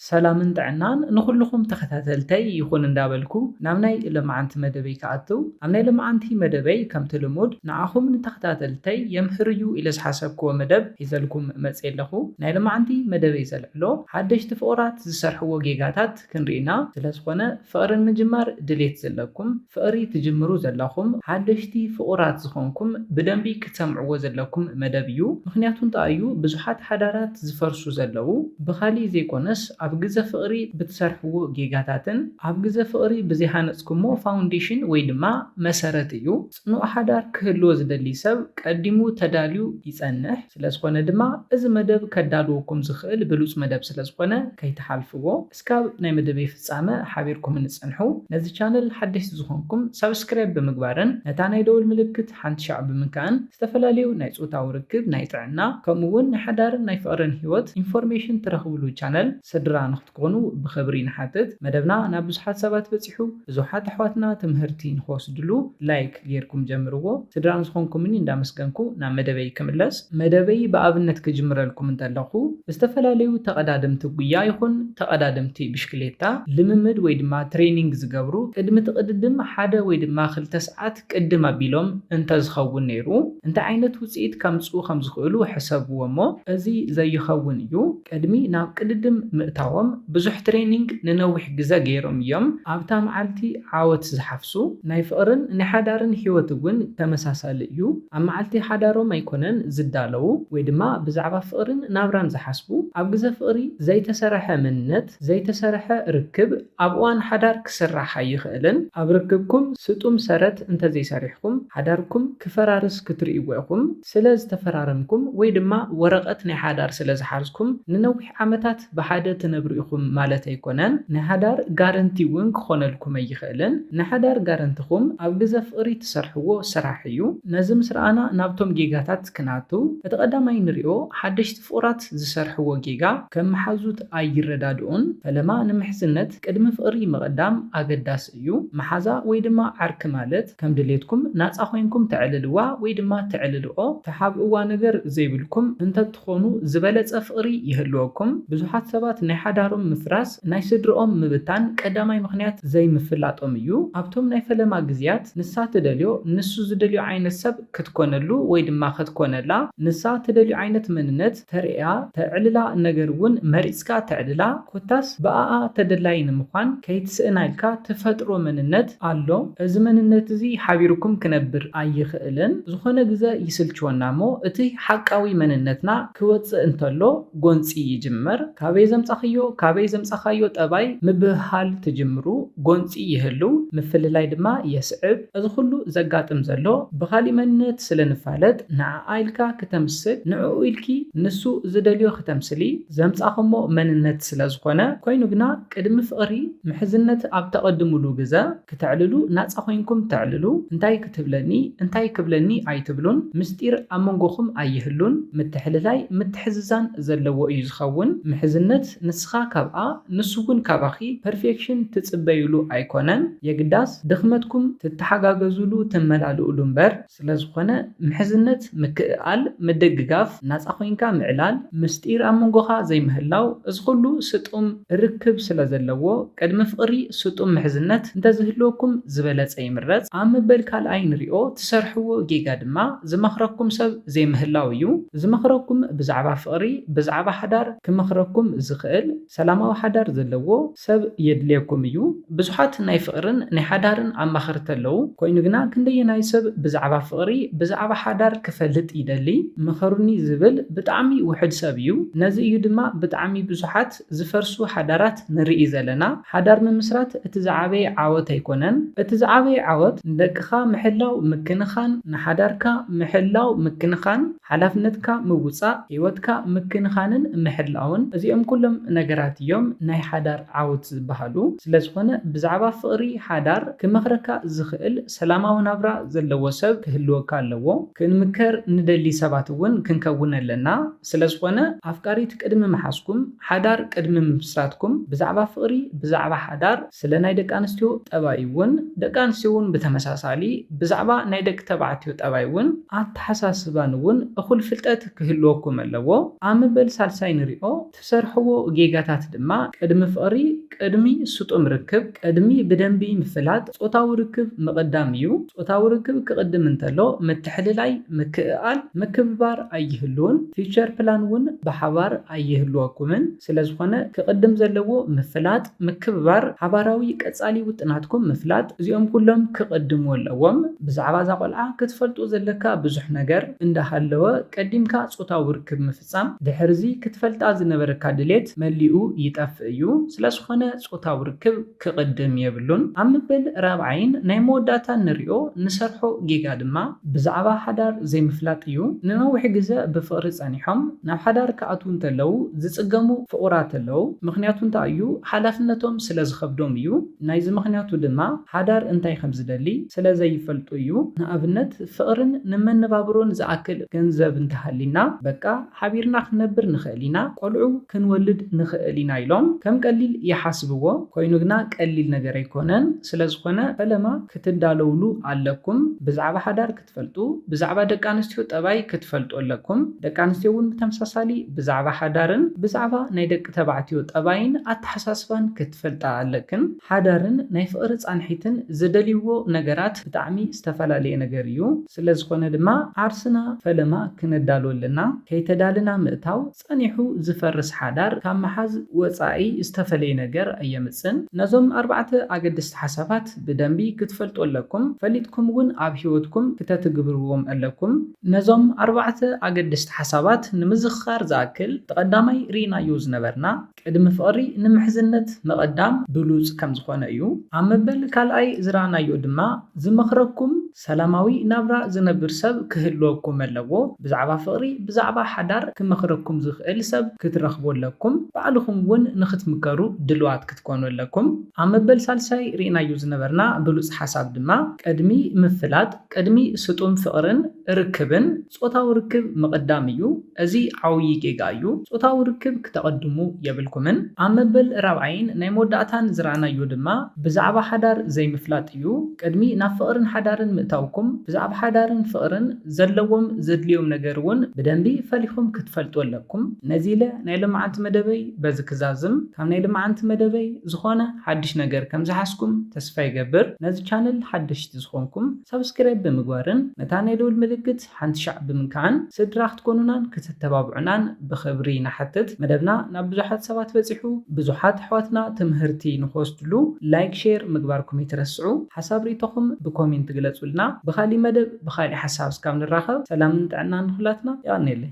ሰላምን ጥዕናን ንኹልኹም ተኸታተልተይ ይኹን እንዳበልኩ ናብ ናይ ለማዓንቲ መደበይ ክኣትው። ኣብ ናይ ለማዓንቲ መደበይ ከምቲ ልሙድ ንዓኹም ንተኸታተልተይ የምህርዩ ኢለ ዝሓሰብክዎ መደብ ሒዘልኩም መጽየ ኣለኹ። ናይ ለማዓንቲ መደበይ ዘልዕሎ ሓደሽቲ ፍቑራት ዝሰርሕዎ ጌጋታት ክንርኢና። ስለ ዝኾነ ፍቕሪ ንምጅማር ድሌት ዘለኩም፣ ፍቕሪ ትጅምሩ ዘለኹም፣ ሓደሽቲ ፍቑራት ዝኾንኩም ብደንቢ ክትሰምዕዎ ዘለኩም መደብ እዩ። ምኽንያቱ እንታይ እዩ? ብዙሓት ሓዳራት ዝፈርሱ ዘለዉ ብኻሊእ ዘይኮነስ ኣብ ግዘ ፍቕሪ ብትሰርሕዎ ጌጋታትን ኣብ ግዘ ፍቕሪ ብዘይሃነፅኩሞ ፋውንዴሽን ወይ ድማ መሰረት እዩ። ፅኑዕ ሓዳር ክህልዎ ዝደሊ ሰብ ቀዲሙ ተዳልዩ ይፀንሕ። ስለዝኾነ ድማ እዚ መደብ ከዳልወኩም ዝኽእል ብሉፅ መደብ ስለዝኾነ ከይትሓልፍዎ። እስካብ ናይ መደበይ ፍፃመ ሓቢርኩም ንፅንሑ። ነዚ ቻነል ሓደሽቲ ዝኾንኩም ሳብስክራይብ ብምግባርን ነታ ናይ ደወል ምልክት ሓንቲ ሻዕ ብምንካእን ዝተፈላለዩ ናይ ጾታዊ ርክብ፣ ናይ ጥዕና፣ ከምኡ እውን ናይ ሓዳርን ናይ ፍቕርን ህይወት ኢንፎርሜሽን ትረኽብሉ ቻነል ስድራ ንክትኮኑ ብኽብሪ ንሓትት። መደብና ናብ ብዙሓት ሰባት በፂሑ፣ ብዙሓት ኣሕዋትና ትምህርቲ ንክወስድሉ ላይክ ጌርኩም ጀምርዎ። ስድራ ንዝኾንኩምኒ እንዳመስገንኩ ናብ መደበይ ክምለስ። መደበይ ብኣብነት ክጅምረልኩም እንተለኹ፣ ዝተፈላለዩ ተቐዳደምቲ ጉያ ይኹን ተቐዳደምቲ ብሽክሌታ ልምምድ ወይ ድማ ትሬኒንግ ዝገብሩ ቅድሚ ትቕድድም ሓደ ወይ ድማ ክልተ ሰዓት ቅድም ኣቢሎም እንተዝኸውን ነይሩ እንታይ ዓይነት ውፅኢት ከምፅኡ ከምዝኽእሉ ሕሰብዎ እሞ እዚ ዘይኸውን እዩ። ቅድሚ ናብ ቅድድም ምእታዎም ብዙሕ ትሬኒንግ ንነዊሕ ግዘ ገይሮም እዮም ኣብታ መዓልቲ ዓወት ዝሓፍሱ። ናይ ፍቕርን ናይ ሓዳርን ህይወት እውን ተመሳሳሊ እዩ። ኣብ መዓልቲ ሓዳሮም ኣይኮነን ዝዳለዉ ወይ ድማ ብዛዕባ ፍቕርን ናብራን ዝሓስቡ። ኣብ ግዘ ፍቕሪ ዘይተሰረሐ መንነት፣ ዘይተሰረሐ ርክብ ኣብ እዋን ሓዳር ክስራሕ ኣይኽእልን። ኣብ ርክብኩም ስጡም ሰረት እንተዘይሰሪሕኩም ሓዳርኩም ክፈራርስ ክትርእይዎ ኢኹም። ስለ ዝተፈራረምኩም ወይ ድማ ወረቐት ናይ ሓዳር ስለ ዝሓዝኩም ንነዊሕ ዓመታት ብሓደ ትነብሩ ኢኹም ማለት ኣይኮነን። ናይ ሓዳር ጋረንቲ እውን ክኾነልኩም ኣይኽእልን። ናይ ሓዳር ጋረንትኹም ኣብ ግዘ ፍቕሪ ትሰርሕዎ ስራሕ እዩ። ነዚ ምስ ረኣና ናብቶም ጌጋታት ክንኣቱ፣ እቲ ቀዳማይ ንሪኦ ሓደሽቲ ፍቑራት ዝሰርሕዎ ጌጋ ከም መሓዙት ኣይረዳድኡን። ፈለማ ንምሕዝነት ቅድሚ ፍቕሪ ምቕዳም ኣገዳሲ እዩ። መሓዛ ወይ ድማ ዓርኪ ማለት ከም ድሌትኩም ናፃ ኮይንኩም ተዕልልዋ ወይ ድማ ተዕልልኦ። ተሓብእዋ ነገር ዘይብልኩም እንተትኾኑ ዝበለፀ ፍቕሪ ይህልወኩም። ብዙሓት ሰባት ናይ ሓዳሮም ምፍራስ ናይ ስድርኦም ምብታን ቀዳማይ ምኽንያት ዘይምፍላጦም እዩ። ኣብቶም ናይ ፈለማ ግዝያት ንሳ ትደልዮ ንሱ ዝደልዮ ዓይነት ሰብ ክትኮነሉ ወይ ድማ ክትኮነላ፣ ንሳ ትደልዮ ዓይነት መንነት ተርእያ፣ ተዕልላ፣ ነገር እውን መሪፅካ ተዕልላ። ኮታስ ብኣኣ ተደላይ ንምዃን ከይትስእና ኢልካ ትፈጥሮ መንነት ኣሎ። እዚ መንነት እዚ ሓቢርኩም ክነብር ኣይኽእልን። ዝኾነ ግዘ ይስልችወና እሞ እቲ ሓቃዊ መንነትና ክወፅእ እንተሎ ጎንፂ ይጅምር። ካበይ ዘምፃኽዮ፣ ካበይ ዘምፃኻዮ ጠባይ ምብህሃል ትጅምሩ። ጎንፂ ይህልው፣ ምፍልላይ ድማ የስዕብ። እዚ ኩሉ ዘጋጥም ዘሎ ብኻሊእ መንነት ስለ ንፋለጥ ንዓኣ ኢልካ ክተምስል፣ ንዕኡ ኢልኪ ንሱ ዝደልዮ ክተምስሊ ዘምፃኽሞ መንነት ስለ ዝኾነ ኮይኑ ግና ቅድሚ ፍቕሪ ምሕዝነት ኣብ ተቐድምሉ ግዘ ክተዕልሉ ናፃ ኮይንኩም ተዕልሉ። እንታይ ክትብለኒ እንታይ ክብለኒ ኣይትብሉን። ምስጢር ኣብ መንጎኹም ኣይህሉን። ምትሕልላይ ምትሕዝዛን ዘለዎ እዩ ዝኸውን። ምሕዝነት ንስኻ ካብኣ ንሱ እውን ካባኺ ፐርፌክሽን ትፅበይሉ ኣይኮነን። የግዳስ ድኽመትኩም ትተሓጋገዙሉ ትመላልኡሉ እምበር። ስለዝኾነ ምሕዝነት ምክእኣል ምድግጋፍ ናፃ ኮይንካ ምዕላል ምስጢር ኣብ መንጎኻ ዘይምህላው እዚ ኩሉ ስጡም ርክብ ስለ ዘለዎ ቅድሚ ፍቕሪ ስጡም ምሕዝነት እንተዝህልወኩም ዝበለፀ ይምረፅ። ኣብ ምበል ካልኣይ ንሪኦ ትሰርሕዎ ጌጋ ድማ ዝመኽረኩም ሰብ ዘይምህላው እዩ። ዝመኽረኩም ብዛዕባ ፍቕሪ ብዛዕባ ሓዳር ክመኽረኩም ዝኽእል ሰላማዊ ሓዳር ዘለዎ ሰብ የድልየኩም እዩ። ብዙሓት ናይ ፍቕርን ናይ ሓዳርን ኣማኸርቲ ኣለዉ። ኮይኑ ግና ክንደየናይ ሰብ ብዛዕባ ፍቕሪ ብዛዕባ ሓዳር ክፈልጥ ይደሊ? ምኸሩኒ ዝብል ብጣዕሚ ውሑድ ሰብ እዩ። ነዚ እዩ ድማ ብጣዕሚ ብዙሓት ዝፈርሱ ሓዳራት ንርኢ ዘለና። ሓዳር ምምስራት እቲ ዝዓበየ ዓወት ኣይኮነን። እቲ ዝዓበየ ዓወት ንደቅኻ ምሕላው ምክንኻን፣ ንሓዳርካ ምሕላው ምክንኻን፣ ሓላፍነትካ ምውፃእ፣ ህይወትካ ምክንኻንን ምሕላውን እዚኦም ኩሎም ነገራት እዮም ናይ ሓዳር ዓወት ዝበሃሉ። ስለዝኾነ ብዛዕባ ፍቕሪ ሓዳር ክመኽረካ ዝኽእል ሰላማዊ ናብራ ዘለዎ ሰብ ክህልወካ ኣለዎ። ክንምከር ንደሊ ሰባት እውን ክንከውን ኣለና። ስለዝኾነ ኣፍቃሪት ቅድሚ ምሓዝኩም፣ ሓዳር ቅድሚ ምምስራትኩም ብዛዕባ ፍቕሪ ብዛዕባ ሓዳር ስለ ናይ ደቂ ኣንስትዮ ጠባይ እውን ደቂ ኣንስትዮ እውን ብተመሳሳሊ ብዛዕባ ናይ ደቂ ተባዕትዮ ጠባይ እውን ኣተሓሳስባን እውን እኹል ፍልጠት ክህልወኩም ኣለዎ። ኣብ ምበል ሳልሳይ ንሪኦ ትሰርሕዎ ጌጋ ጌጋታት ድማ ቅድሚ ፍቕሪ፣ ቅድሚ ስጡም ርክብ፣ ቅድሚ ብደንቢ ምፍላጥ ጾታዊ ርክብ ምቕዳም እዩ። ጾታዊ ርክብ ክቕድም እንተሎ ምትሕልላይ፣ ምክእኣል፣ ምክብባር ኣይህልውን። ፊውቸር ፕላን እውን ብሓባር ኣይህልወኩምን። ስለ ዝኾነ ክቕድም ዘለዎ ምፍላጥ፣ ምክብባር፣ ሓባራዊ ቀጻሊ ውጥናትኩም ምፍላጥ፣ እዚኦም ኩሎም ክቕድሙ ኣለዎም። ብዛዕባ እዛ ቆልዓ ክትፈልጦ ዘለካ ብዙሕ ነገር እንዳሃለወ ቀዲምካ ጾታዊ ርክብ ምፍጻም፣ ድሕርዚ ክትፈልጣ ዝነበረካ ድሌት መሊኡ ይጠፍእ እዩ። ስለ ዝኾነ ጾታዊ ርክብ ክቕድም የብሉን። ኣብ መበል ራብዓይን ናይ መወዳእታን ንሪኦ ንሰርሖ ጌጋ ድማ ብዛዕባ ሓዳር ዘይምፍላጥ እዩ። ንነዊሕ ግዘ ብፍቕሪ ጸኒሖም ናብ ሓዳር ክኣትዉ እንተለዉ ዝጽገሙ ፍቑራት ኣለዉ። ምኽንያቱ እንታይ እዩ? ሓላፍነቶም ስለ ዝኸብዶም እዩ። ናይዚ ምኽንያቱ ድማ ሓዳር እንታይ ከም ዝደሊ ስለ ዘይፈልጡ እዩ። ንኣብነት ፍቕርን ንመነባብሮን ዝኣክል ገንዘብ እንተሃሊና በቃ ሓቢርና ክንነብር ንኽእል ኢና፣ ቆልዑ ክንወልድ ንኽእል ኢና ኢሎም ከም ቀሊል ይሓስብዎ። ኮይኑ ግና ቀሊል ነገር ኣይኮነን። ስለ ዝኾነ ፈለማ ክትዳለውሉ ኣለኩም። ብዛዕባ ሓዳር ክትፈልጡ፣ ብዛዕባ ደቂ ኣንስትዮ ጠባይ ክትፈልጡ ኣለኩም። ደቂ ኣንስትዮ እውን ብተመሳሳሊ ብዛዕባ ሓዳርን ብዛዕባ ናይ ደቂ ተባዕትዮ ጠባይን ኣተሓሳስባን ክትፈልጣ ኣለክን። ሓዳርን ናይ ፍቕሪ ጻንሒትን ዝደልይዎ ነገራት ብጣዕሚ ዝተፈላለየ ነገር እዩ። ስለ ዝኾነ ድማ ዓርስና ፈለማ ክነዳሉ ኣለና። ከይተዳልና ምእታው ጸኒሑ ዝፈርስ ሓዳር ካብ ምሓዝ ወጻኢ ዝተፈለየ ነገር ኣየምጽን። ነዞም ኣርባዕተ ኣገደስቲ ሓሳባት ብደንቢ ክትፈልጡ ኣለኩም። ፈሊጥኩም እውን ኣብ ህይወትኩም ክተትግብርዎም ኣለኩም። ነዞም ኣርባዕተ ኣገደስቲ ሓሳባት ንምዝኽኻር ዝኣክል፣ እቲ ቀዳማይ ርኢናዮ ዝነበርና ቅድሚ ፍቕሪ ንምሕዝነት ምቕዳም ብሉጽ ከም ዝኾነ እዩ። ኣብ መበል ካልኣይ ዝረኣናዮ ድማ ዝመኽረኩም ሰላማዊ ናብራ ዝነብር ሰብ ክህልወኩም ኣለዎ። ብዛዕባ ፍቕሪ፣ ብዛዕባ ሓዳር ክመኽረኩም ዝኽእል ሰብ ክትረኽቡ ኣለኩም። ባዕልኹም እውን ንኽትምከሩ ድልዋት ክትኮኑ ኣለኩም። ኣብ መበል ሳልሳይ ርኢናዮ ዝነበርና ብሉጽ ሓሳብ ድማ ቅድሚ ምፍላጥ፣ ቅድሚ ስጡም ፍቕርን ርክብን ጾታዊ ርክብ ምቕዳም እዩ። እዚ ዓብዪ ጌጋ እዩ። ጾታዊ ርክብ ክተቐድሙ የብልኩምን። ኣብ መበል ራብዓይን ናይ መወዳእታን ዝረኣናዮ ድማ ብዛዕባ ሓዳር ዘይምፍላጥ እዩ። ቅድሚ ናብ ፍቕርን ሓዳርን ምእታውኩም ብዛዕባ ሓዳርን ፍቕርን ዘለዎም ዘድልዮም ነገር እውን ብደንቢ ፈሊኹም ክትፈልጡ ኣለኩም። ነዚ ኢለ ናይ ሎማዓንቲ መደበይ በዚ ክዛዝም። ካብ ናይ ሎማዓንቲ መደበይ ዝኾነ ሓድሽ ነገር ከም ዝሓዝኩም ተስፋ ይገብር። ነዚ ቻነል ሓደሽቲ ዝኾንኩም ሳብስክራይብ ብምግባርን ነታ ናይ ደውል ምልክት ሓንቲ ሻዕ ብምንካዕን ስድራ ክትኮኑናን ክትተባብዑናን ብኽብሪ ንሓትት። መደብና ናብ ብዙሓት ሰባት በጺሑ ብዙሓት ኣሕዋትና ትምህርቲ ንክወስድሉ ላይክ፣ ሼር ምግባርኩም ይትረስዑ። ሓሳብ ርእይቶኹም ብኮሜንት ግለጹልና። ብኻሊእ መደብ ብኻሊእ ሓሳብ እስካብ ንራኸብ ሰላምን ጥዕናን ንኹላትና። የቐንየለይ።